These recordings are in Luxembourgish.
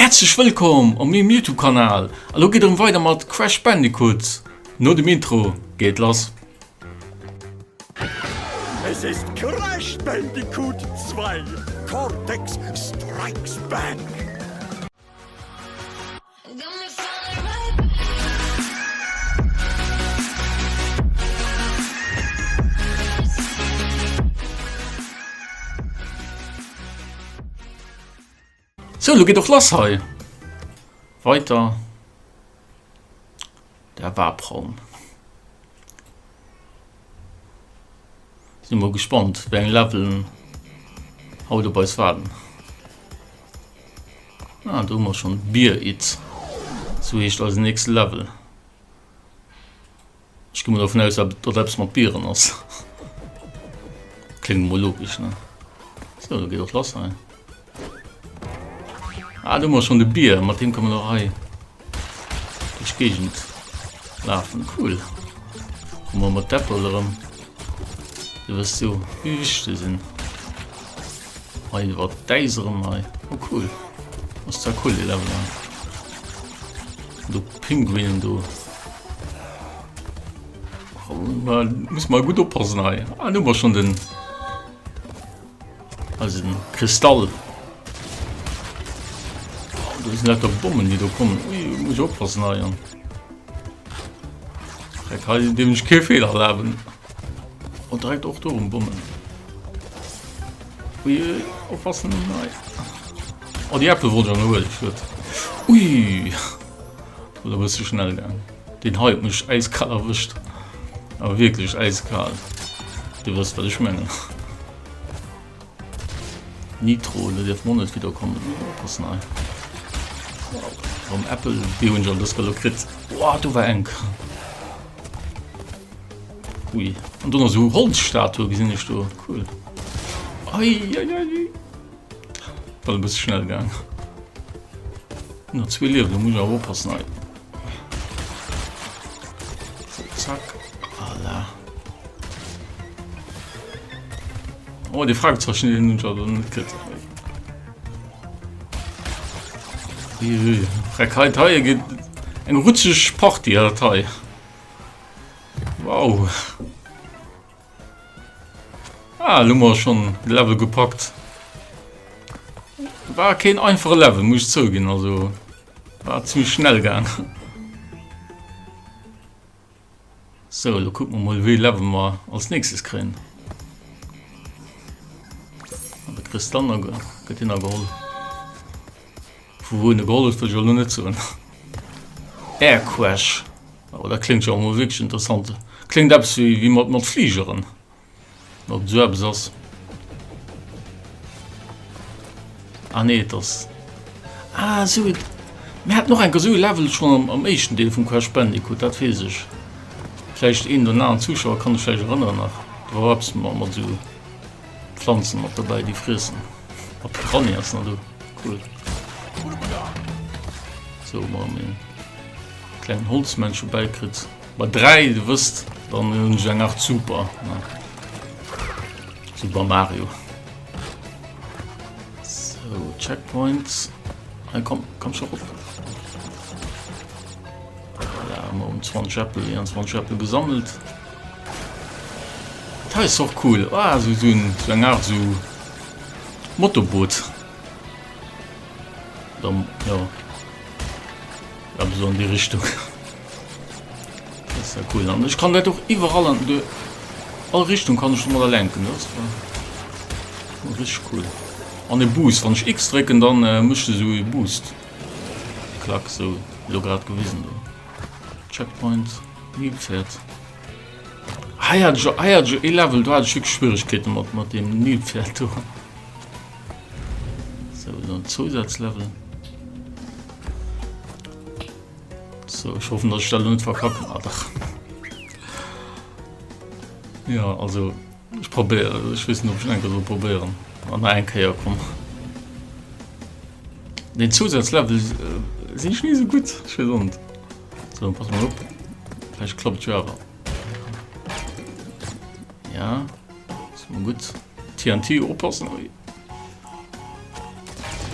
Häerzlech wëllkomm op mengem Youtube Kanal! A lo geet erëm weider mat Crash Bandicoot. No dem Intro geet lass. Es ist Crash Bandicoot 2, Cortex Strikes Back! Sou, lo geet och lass hei. Weiter. Der Warpraum. Sinn mol gespannt wéi eng Leveln haut op eis waarden. Ah, do hu mer schon Beer It. Sou heescht eisen nächste Level. Ech gi mol dovun aus, datt eppes mat Bieren ass. Kléngt mol logesch, ne? Sou, do geet och lass hei. Ah, do hu mer schon de Bier, mat deem kann man och hei duerch d'Géigend lafen. Cool. Komme mer mat d'Äppel erëm. Dir wësst jo, wéi wichteg déi sinn. Hei iwwer d'Äis erëm hei. Oh cool. Ass zwar cool, dee Level hei. Do Pinguinen do. Oh, muss mal gut oppassen hei. Ah, do hu mer schon den Also den Kristall. Oh, do sinn lauter Bommen, déi do kommen. Ui, muss ich oppassen hei. Dreck hei deem ech kee Feeler erlaben. Oh, direkt och do um Bommen. Ui, ui, oppassen hei. Oh, déi Äppel wollt ech awer huelen, schued. Ui, dat war e bësse schnell gaang. Deen hei huet mech äiskal erwëscht. Awer wierklech äiskal. Dir wësst, wat ech mengen. Nitro, do dierf mer och net widderkommen. Oppassen hei. Rëm Äppel, déi hunn ech an dës Gëlle kritt. Wow, do war enk. Ui, an do nach esou Holzstatue gesinn ech do. Cool. Ei, ei, ei. War e bësse schnell gaang. Nach zwee Liewen, do muss ech awer oppassen hei. So, zack. Voilà. Oh, die Fragezeichen, die hun ech net kritt. Freckheit hei geet eng rutscheg Party hat hei. Wow. Ah, lo hu mer schon de Level gepackt. War keen einfache Level, muss ich zouginn. Also war ziemlich schnell gaang. So, lo kucke mer mol, wéi Level mer als nächstes kréien. An de Kristall gëtt hien geholl. Vu wou en e geholl huet, wëll ech elo net soen. Air Crash. Oh, dat kléngt jo emol wierklech interessant. Kléngt eppes wéi, wéi mat, mat Fligeren. Ob et esou eppes ass. Ah nee, et ass. Ah, esou et. Mir haten och enker esou e Level schonn am, am éischten Deel vum Crash Bandicoot, dat weess ech. Vläicht een oder aneren Zuschauer kann sech vläicht erënneren nach. Do war och eppes mat, mat esou Pflanzen mat dobäi, déi friessen. A Piranhas nach do. Cool. Sou, mol een klengen Holzmännche bäikritt. Bei 3, du wësst, dann hunn ech eng Art Super. Ne? Super Mario. So, Checkpoints. Hey, komm, komm schon op. Voilà, haben wir um 20 Äppel, 21 Äppel gesammelt. Das ist auch cool. Ah, so, so, ein, so eng Art so Motorboot. Dann, ja. Eppes an déi Richtung. Dat ass ja cool. An ech kann dat och iwwerall an de all Richtung kann ech domadder lenken. Dat ass zwar richteg cool. An e Boost, wann ech X drécken, dann äh, mécht e sou e Boost. Klack, sou elo grad gewisen do. Checkpoint, Nilpferd. Hei hat ech, hei hat ech e Level, do hat ech wierklech Schwierigkeete mat, mat deem Nilpferd do. So, lo en Zousazlevel. So, ech hoffen, dass ech dat elo net verkacken. Ah, dach. Ja, also, ech probéieren. Ech weess net, ob ech eng Kéier soll probéieren. Ah, nach eng Kéier, komm. Den Zousazlevel äh, sinn ech ni esou gutt. Ech weess och net. So, pass mol op. Vläicht klappt et jo awer. Ja, ist mal gut. TNT oppassen. Ui.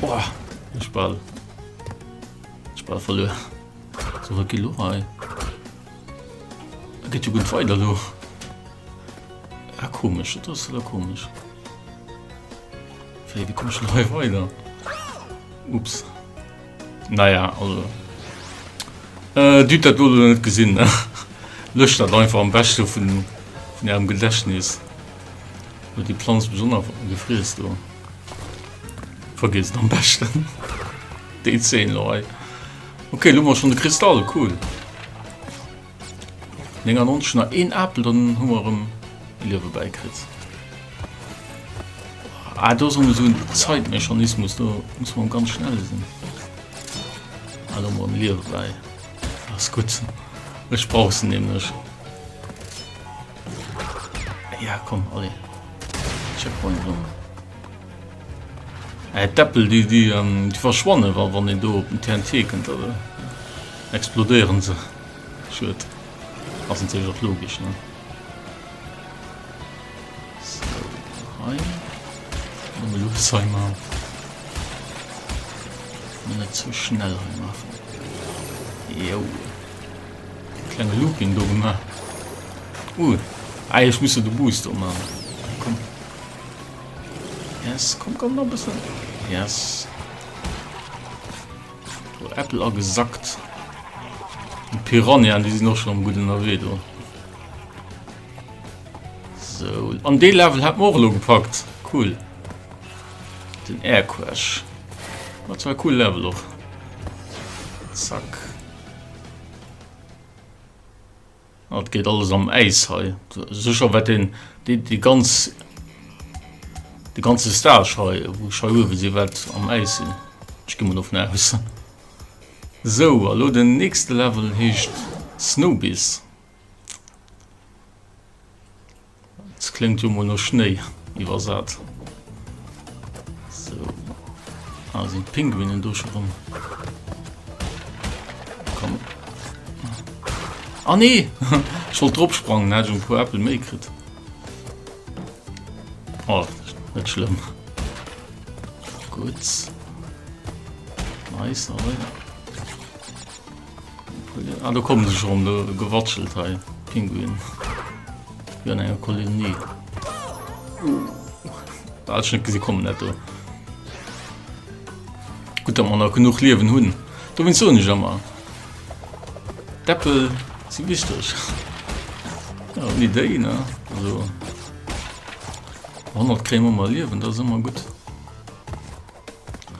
Boah, ech bal. Bal verluer. So, wat geet elo hei? Dat geet jo gutt weider elo. Ah, komesch, dat ass elo komesch. Wéi, wéi komm ech elo hei weider? Ups. Naja, also. Äh, Dir hutt dat elo net gesinn, ne? Löscht dat einfach am beschte vun, vun ärem Gedächtnis. Huet déi Planz mech och nach gefriess do. Vergiss et am beschten. Déi Zeen elo hei. Ok, elo hu mer schonn de Kristall, cool. 99 nach een Apel, dann hu mer erëm e Liewe bäikritt. Ah, do ass erëm esou en Zeitmechanismus, do muss man ganz schnell sinn. Ah, do hu mer erëm Liewe bäi. Ass gutt. Ech brauch se nämlech. Ja, komm, allez. Checkpoint erëm. Äh, d'Äppel, déi, déi, ähm, déi verschwannen, wa, wann een do op den TNT kënnt, da explodéieren se. Schued. Ass natierlech och logesch, ne? So, hei. Nëmme lues hei maachen. Net ze schnell hei maachen. Jou. Klenge Looping do gemaach. Uh, ah, ech muss jo de Boost do maachen. Komm. Yes, komm, komm, noch ein bisschen. Yes. Do Äppel agesackt. Die Piranha, die sind och schon am gudden ënnerwee do. So, an dee Level hat mer och elo gepackt. Cool. Den Air Crash. Dat war cool Level och. Zack. Ah, et geet alles am Äis hei. Sécher wäert een déi, déi ganz, de ganze Stage hei, wou ech hei uewe sinn, wäert am Äis sinn. Ech gi mol dovun aus. Sou, a lo den nächste Level heescht Snowbiz. Dat kléngt jo mol no Schnéi iwwersat. Sou. Ah, sinn d'Pinguinen do scho rëm. Komm. Ah nee! Ech wollt drop sprangen, hätt ech e puer Äppel méi kritt. Oh, net schlëmm. Gutt. Nice, hei. Ah, do kommen se schon, do gewatschelt hei. Pinguin. Wie an enger Kolonie. Da hat ich net gesi kommen, net do. Gut, dat mer nach genuch Liewen hunn. Dowéinst soen ech ëmmer, D'Äppel si wichteg. Ja, ouni déi, ne? Also 100 kréie mer ëmmer Liewen, dat ass ëmmer gutt.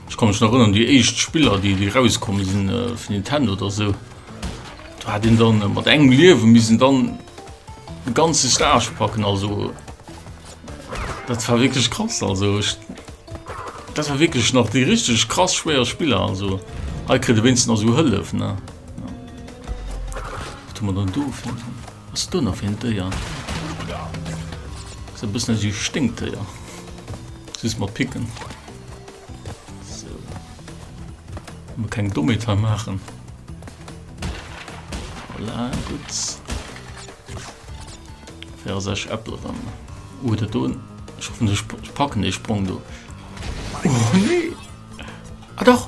Ech kann mech nach erënnern, déi éischt Spiller, déi, déi rauskomm sinn äh, fir Nintendo oder sou, do hat een dann mat engem Liewe missen dann de ganze Stage packen. Also dat war wierklech krass. Also ech, dat war wierklech nach déi richteg krass schwéier Spiller. Also hei kritt e wéinstens nach sou Hëllef, ne? Ja. Wat hu mer dann do fir, was ass do nach fir en Déier? Ass e bëssen aus wéi e Sténkdéier. Just mat Picken. So. Mal keng Dommheet hei maachen. Voilà, gutt. 64 Äppel erëm. Uh, dat do. Ech hoffen, ech packen dee Sprong do. Oh, nee. Ah, doch.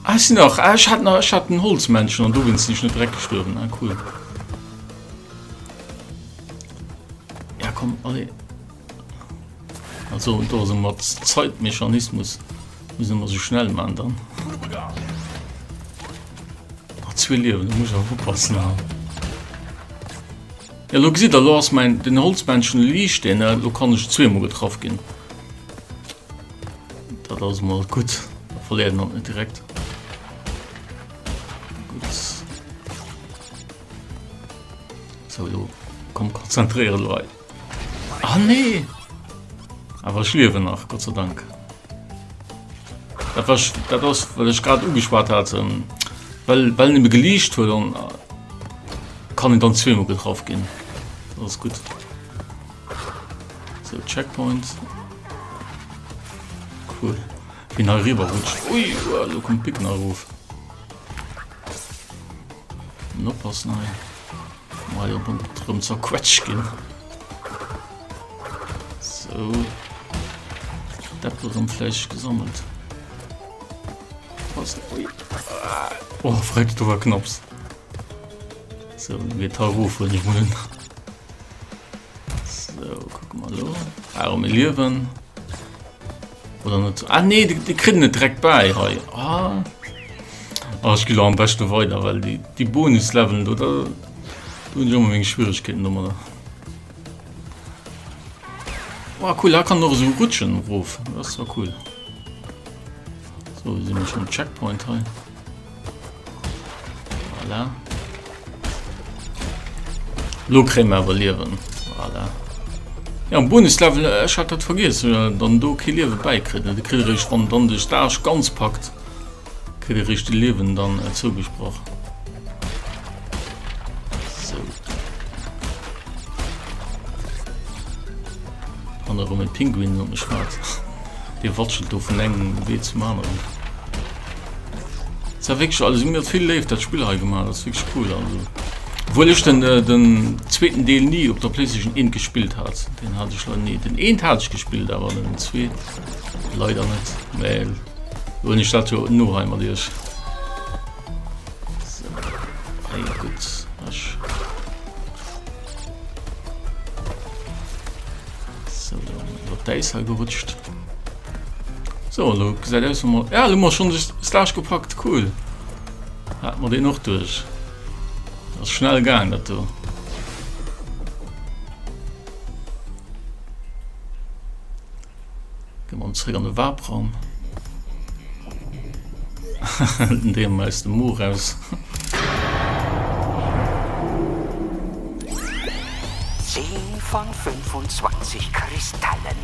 Ah, ech sinn nach. Ah, ech hat nach, ech hat den Holzmännchen an dowéinst sinn ech net direkt gestuerwen. Ah, cool. Ja, komm, allez. Also do ass mat Zeitmechanismus muss ëmmer sou schnell man dann. Nach zwee Liewen, do muss ich awer oppassen. Ja, lo gesitt der, lo ass mein den Holzmännchen liicht, den lo kann ech zweemol getraff ginn. Dat ass mol gutt, da verléiert en net direkt. Gutt. So, lo komm konzentréiere lo hei. Ah nee! Awer ech liewen nach, Gott sei Dank. Dat war, dat ass, wat ech grad ugeschwat hat, ähm, well, well en ebe geliicht huet, an äh, kann en dann zweemol getraff ginn. Dat ass gutt. So, Checkpoint. Cool. Wien hei riwer rutscht. Ui, uah, lo kommt d'Picken erof. Oppassen hei. Mei op und rëm zerquetscht ginn. So. D'Äppel rëm fläisseg gesammelt. Oppassen. Ui. Oh, Freck, do war knapps. So, lo geet hei erof, huelen ech mol un. So, kucke mer elo. Ah, erëm e Liewen. Oder net? Ah, nee, déi, déi kritt en net direkt bäi hei. Ah. Ah, ech gi lo am beschte weider, well déi, déi Bonus-Leveln do, da, do hunn ech ëmmer meng Schwieregkeeten domadder. Oh, cool, da kann och esou rutschen erof. Dat ass zwar cool. So, si mer schon Checkpoint hei. Voilà. Lo kréie mer awer Liewen. Voilà. Ja, am Bonuslevel, äh, ech hat dat vergiess, äh, dann do kee Liewe bäikritt. De kritt eréischt, wann dann de Stage ganz packt, kritt eréischt de Liewen dann äh, zougesproch. So. An erëm e Pinguin op mech waart. Dee watschelt do vun engem Wee zum aneren. Ass wierklech alles mir vill Léift dat Spill hei gemaach, dat ass wierklech cool also. Obwuel ech den äh, den zweeten Deel ni op der PlayStation 1 gespillt hat. Den hat ech leider ni. Den eent hat ech gespillt, awer den zwee leider net. Mä lo hunn ech dat jo no hei mat iech. So. Hey, gutt. Ech. So, iwwer d'Äis hei gerutscht. So, lo gesäit aus, wéi mer... Ja, lo hu mer schonn de Stage gepackt. Cool. Hat mer deen och duerch. Ass schnell gaang, dat do. Gehen wir zréck an de Warpraum. Den Deem aus dem Mo raus. 10 von 25 Kristallen.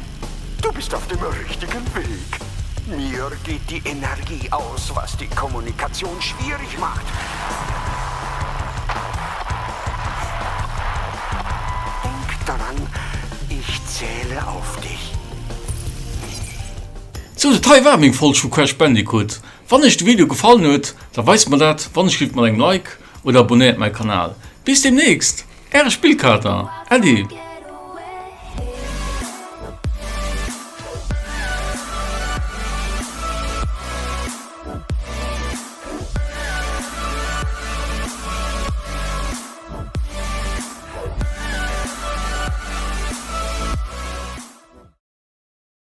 Du bist auf dem richtigen Weg. Mir geht die Energie aus, was die Kommunikation schwierig macht. Denk daran, ich zähle auf dich. Sou, dat hei war meng Folg vu Crash Bandicoot. Wann iech de Video gefallen huet, da weist mer dat wann ech gift mat engem Like oder abonnéiert mäi Kanal. Bis demnächst, äre Spillkater Äddi.